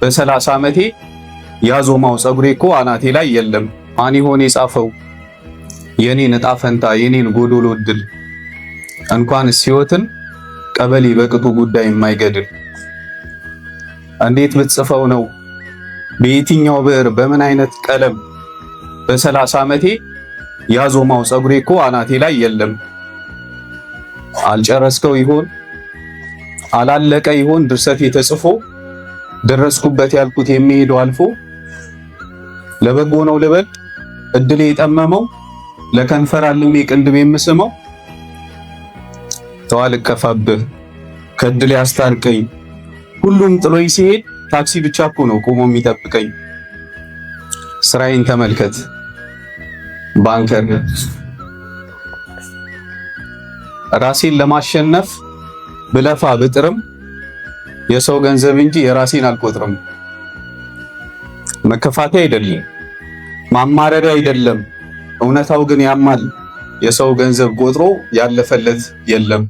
በ30 ዓመቴ ያዞማው ፀጉሬ እኮ አናቴ ላይ የለም። ማን ይሆን የጻፈው የኔን እጣ ፈንታ የኔን ጎዶሎ እድል? እንኳንስ ሕይወትን ቀበሌ በቅጡ ጉዳይ የማይገድል። እንዴት ብትጽፈው ነው በየትኛው ብዕር በምን አይነት ቀለም? በ30 ዓመቴ ያዞማው ፀጉሬ እኮ አናቴ ላይ የለም። አልጨረስከው ይሆን አላለቀ ይሆን ድርሰቴ ተጽፎ? ደረስኩበት ያልኩት የሚሄደው አልፎ። ለበጎ ነው ልበል እድሌ የጠመመው? ለከንፈር አልሜ ቅንድብ የምስመው? ተው አልከፋብህ፣ ከእድሌ አስታርቀኝ። ሁሉም ጥሎኝ ሲሄድ ታክሲ ብቻ እኮ ነው ቆሞ የሚጠብቀኝ። ስራዬን ተመልከት banker። ራሴን ለማሸነፍ ብለፋ ብጥርም የሰው ገንዘብ እንጂ የራሴን አልቆጥርም። መከፋቴ አይደለም፣ ማማረሪያ አይደለም፣ እውነታው ግን ያማል። የሰው ገንዘብ ቆጥሮ ያለፈለት የለም።